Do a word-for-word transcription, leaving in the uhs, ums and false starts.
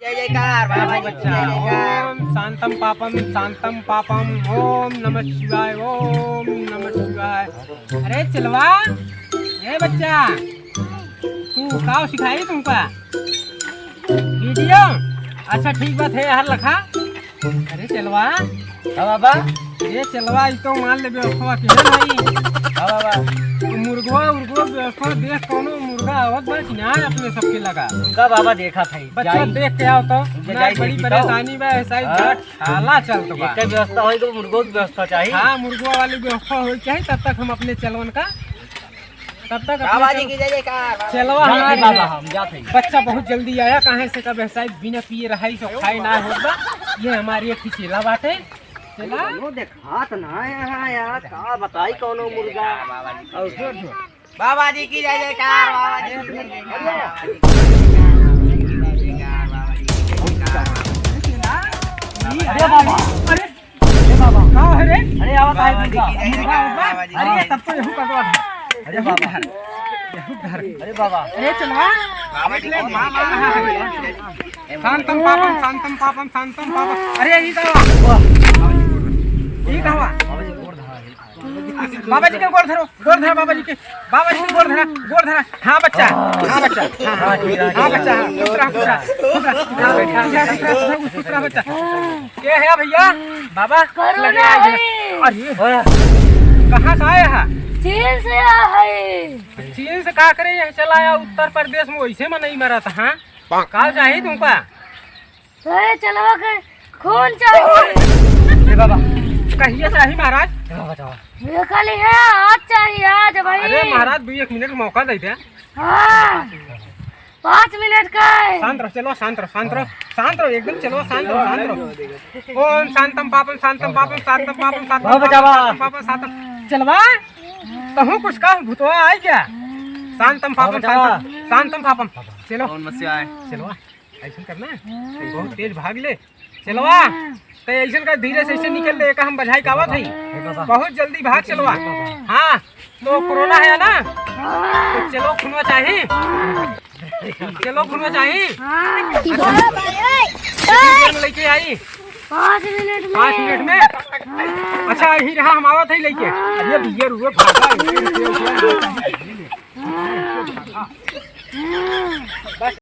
जय जयकार बाबा जी की, बच्चा, जय जयकार। ओम शांतम पापम शांतम पापम, ओम नमः शिवाय, ओम नमः शिवाय। अरे चेलवा, ए बच्चा, तू काव सिखाई तुमका? वीडियो? अच्छा ठीक बात है यार, लखा। अरे चेलवा। हाँ बाबा। अरे चेलवा, ई तो मान ले व्यवस्था के है भाई। हाँ बाबा। तो मुर्गवा उर्गवा व्यवस्था देख, कौनो मुर्गा आवत बा कि ना अपने सबके लगा। का बाबा देखा था, बच्चा जाई। देख के आओ तो। जा-, ना, जाई बड़ी देखी तो। परेशानी बा, ऐसा ही हाँ। घाट हाला चलत बा। एकर व्यवस्था होई तो मुर्गो की व्यवस्था चाही। हाँ, मुर्गवा वाली व्यवस्था होई चाही, तब तक हम अपने चेलवन का तब तक बाबा अपने जी की जय जयकार, बाबा चेलवा जी। हमारे बाबा, हम जात हई। बच्चा बहुत जल्दी आया, काहे से कब ऐसा बिना पिए रहाई, सो खाए ना होत बा। ये हमारी एक ठे चेला बाटे। चेला? दोनों देखात ना यहाँ यार, का बताई कौनो मुर्गा। और जोर, जोर। बाबा जी की जय जयकार, बाबा जी की जय जयकार, बाबा जी की जय जयकार, बाबा जी की जय जयकार। अरे बाबा, अरे अरे बाबा। का है रे? अरे आवत है बाबा जी मुर्गा। की जय मुर्गा जयकार, आवत बा? बाबा जी की अरे जय तब तो यहू कटवा था। अरे बाबा। यहू धर। अरे बाबा। अरे चेलवा। बाबा जी की जय जयकार। शांतम पापम, शांतम पापम, शांतम पापम। अरे ई का हुआ? ई का हुआ? बाबा जी के गोड़ धरो, गोड़ धरा बाबा जी के। बाबा जी के गोड़ धरा, गोड़ धरा। हाँ बच्चा, हाँ बच्चा, हाँ, हाँ, हाँ बच्चा, हाँ। खुश रहा, खुश रहा, खुश रहा। हाँ, खुश रहा, खुश रहा, खुश रहा बच्चा। के है भैया? बाबा, कोरोना लगे आए हैं। है। अरे, कहाँ से आए हैं? चीन से आए हैं। चीन से का करे यहाँ चला आया उत्तर प्रदेश में, वैसे में नहीं मरा था, हाँ? का चाही तुमका? अरे चेलवा के खून चाहिए। ए बाबा, कहिए चाही महाराज? ए बाबा, बचाओ। ये खाली है, आज चाहिए, आज भाई। अरे महाराज, दू एक मिनट मौका दे दे। हाँ, पाँच मिनट का है। शांत रहो, चेलवा, शांत रहो, शांत रहो, शांत रहो, एकदम चेलवा, शांत रहो, शांत रहो। ओम शांतम पापम, शांतम पापम, शांतम पापम, शांतम बाबा, पापम, बचावा। शांतम पापम, शांतम। चेलवा, तहूँ कुछ का भूतवा आई क्या? शांतम पापम, बाबा, बचावा। शांतम, शांतम पापम। चेलो। ओम नमः शिवाय। चेलवा, ऐसन करना, बहुत तेज भाग ले। चेलवा, हाँ। तो ऐसन का धीरे से ऐसे निकल ले, का हम बझाई कावत हई। हे बाबा। बहुत जल्दी भाग चेलवा। हाँ, तो कोरोना है ना? हाँ। तो चेलो खूनवा चाही। हाँ। चेलो खूनवा चाही। हाँ। कितनी देर में लेके आई? पाँच मिनट में। पाँच मिनट में? हाँ। अच्छा, यही रहा, हम आवत है लेके। हाँ। अरे भैया, रुको, भागा। हाँ। हाँ।